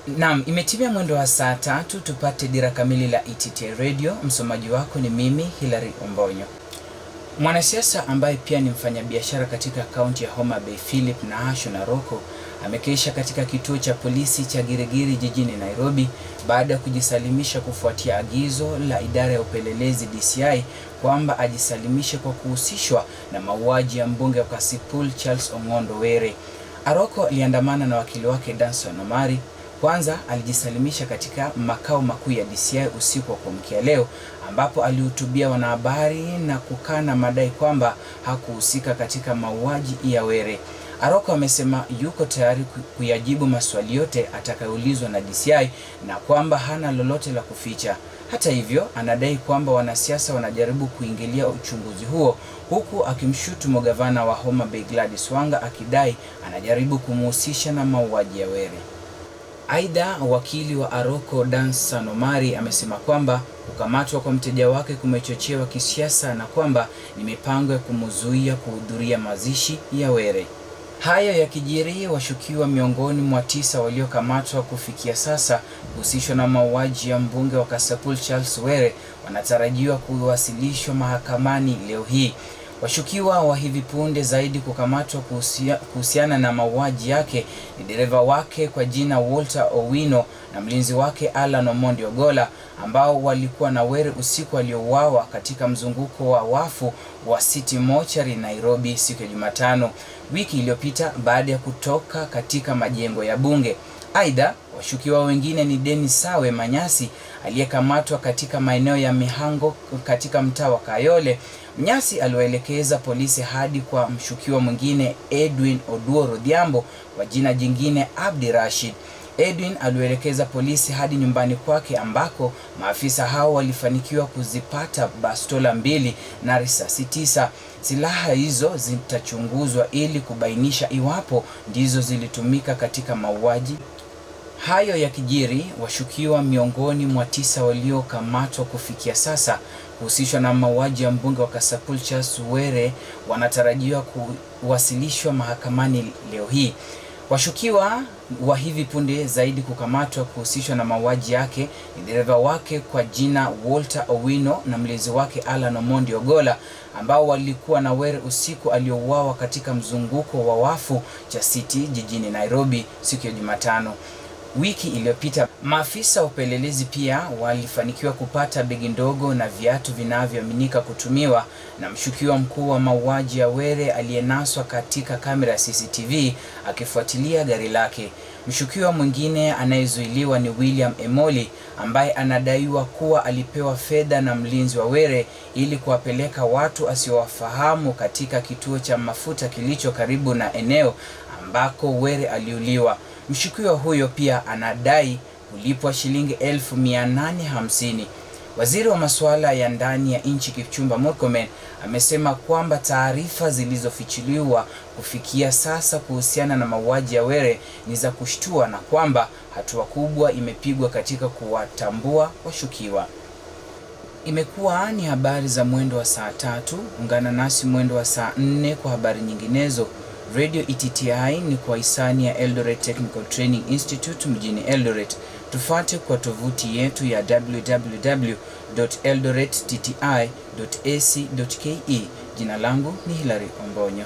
Naam, imetimia mwendo wa saa 3, tupate dira kamili la ETT Radio. Msomaji wako ni mimi Hilary Ombonyo. Mwanasiasa ambaye pia ni mfanyabiashara katika kaunti ya Homa Bay, Philip Nahashon Aroko, amekesha katika kituo cha polisi cha Girigiri jijini Nairobi baada ya kujisalimisha kufuatia agizo la idara ya upelelezi DCI kwamba ajisalimishe kwa kuhusishwa na mauaji ya mbunge wa Kasipul Charles Ong'ondo Were. Aroko aliandamana na wakili wake Danson Omari. Kwanza alijisalimisha katika makao makuu ya DCI usiku wa kuamkia leo, ambapo alihutubia wanahabari na kukana madai kwamba hakuhusika katika mauaji ya Were. Aroko amesema yuko tayari kuyajibu maswali yote atakayoulizwa na DCI na kwamba hana lolote la kuficha. Hata hivyo, anadai kwamba wanasiasa wanajaribu kuingilia uchunguzi huo, huku akimshutumu gavana wa Homa Bay Gladys Wanga akidai anajaribu kumhusisha na mauaji ya Were. Aidha, wakili wa Aroko Danson Omari amesema kwamba kukamatwa kwa mteja wake kumechochewa kisiasa na kwamba ni mipango ya kumzuia kuhudhuria mazishi ya Were. Hayo yakijiri, washukiwa miongoni mwa 9 waliokamatwa kufikia sasa kuhusishwa na mauaji ya mbunge wa Kasipul Charles Were wanatarajiwa kuwasilishwa mahakamani leo hii. Washukiwa wa hivi punde zaidi kukamatwa kuhusiana na mauaji yake ni dereva wake kwa jina Walter Owino na mlinzi wake Alan Omondi Ogola, ambao walikuwa na Were usiku aliouawa katika mzunguko wa wafu wa City Mortuary Nairobi siku ya Jumatano wiki iliyopita baada ya kutoka katika majengo ya bunge. Aidha, washukiwa wengine ni Dennis Sawe Manyasi aliyekamatwa katika maeneo ya Mihango katika mtaa wa Kayole. Mnyasi aliwaelekeza polisi hadi kwa mshukiwa mwingine Edwin Oduor Odhiambo kwa jina jingine Abdi Rashid. Edwin aliwaelekeza polisi hadi nyumbani kwake ambako maafisa hao walifanikiwa kuzipata bastola 2 na risasi 9. Silaha hizo zitachunguzwa ili kubainisha iwapo ndizo zilitumika katika mauaji. Hayo yakijiri, washukiwa miongoni mwa 9 waliokamatwa kufikia sasa kuhusishwa na mauaji ya mbunge wa Kasipul Charles Were wanatarajiwa kuwasilishwa mahakamani leo hii. Washukiwa wa hivi punde zaidi kukamatwa kuhusishwa na mauaji yake ni dereva wake kwa jina Walter Owino na mlinzi wake Alan Omondi Ogola, ambao walikuwa na Were usiku aliouawa katika mzunguko wa wafu cha City jijini Nairobi siku ya Jumatano wiki iliyopita. Maafisa wa upelelezi pia walifanikiwa kupata begi ndogo na viatu vinavyoaminika kutumiwa na mshukiwa mkuu wa mauaji ya Were aliyenaswa katika kamera ya CCTV akifuatilia gari lake. Mshukiwa mwingine anayezuiliwa ni William Emoli ambaye anadaiwa kuwa alipewa fedha na mlinzi wa Were ili kuwapeleka watu asiowafahamu katika kituo cha mafuta kilicho karibu na eneo ambako Were aliuliwa. Mshukiwa huyo pia anadai kulipwa shilingi 850,000. Waziri wa masuala ya ndani ya nchi Kipchumba Murkomen amesema kwamba taarifa zilizofichuliwa kufikia sasa kuhusiana na mauaji ya Were ni za kushtua na kwamba hatua kubwa imepigwa katika kuwatambua washukiwa. Imekuwa ni habari za mwendo wa saa 3. Ungana nasi mwendo wa saa 4 kwa habari nyinginezo. Radio ETTI ni kwa hisani ya Eldoret Technical Training Institute mjini Eldoret. Tufuate kwa tovuti yetu ya www.eldoretti.ac.ke. Jina langu ni Hilary Ombonyo.